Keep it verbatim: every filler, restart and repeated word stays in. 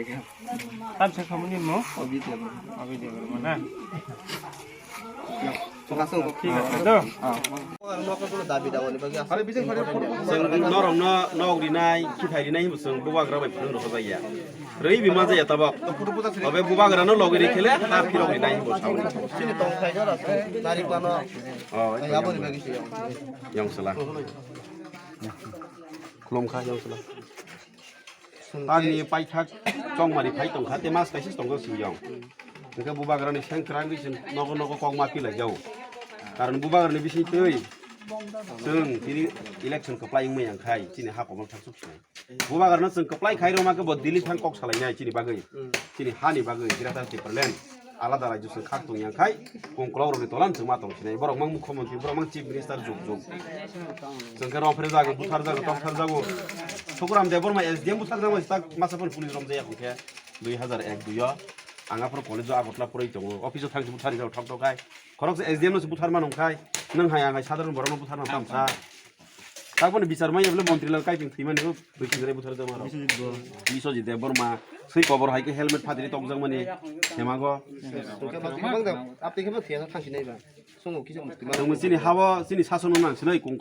Tari kha. Tam sa khamuni mo? Obi de. Obi de mo na. Thik ase to. Chwng norokno nok rinai, khiphai rinai hinwi chwng bubagra bai phunuk rw jaya. Rwi bima jaya tabok. Obe bubagrano logwi ri khele ha phirok rinai hinwi sawi. Chini tong khai jora, nari pano. Oh, yabo ni bagi se yong. Yong sala. Khulum kha yong sala. Ani paithak chongmani phai tongkha, te mas kaisa tongo siyong. Hwnkhe bubagrani sengkrak ri chwng nogo nogo kok ma pilai jao. Karon bubagrani bising twi chwng tini election kwplai wngmaya khai chini ha komol thak suk sinai. Bubagrano chwng kwplai khai rwma khe bo Delhi thang kok salainai chini bagwi. Chini hani bagwi Greater Tipraland. Alada rajyo se khak tong yang khai, kongkla rok ni tola chwng ma tong sinai. Borok mang mukhyamantri, borok mang chief minister juk juk. Chwng khe rong phre jago, buthar jago, tong thar jago. Sukuram Debbarma S D M buthar jago, tak masa pon police rom jaya khe dui hazar ek dui o. Ang aphuru college o Agartala poroi tongo. Office o thang buthar jago thok thok khai. Khorok se S D M no se buthar ma nong khai. Nang hai ang hai sadharon borok no buthar ma tam sa. Taboni bichar manya bole Montri Lal Kaiping thwimani bo twi khinjrai buthar jama rok. Biswajit Debbarma. Swi kobor hai khe helmet phatri tokjak mani. Hemago. Tongkhe bang da, apni khe bo thiyana thangsi nai ba. Songo kisa musti ma. Tongmo chini hawa, chini sasono nang sinai kung.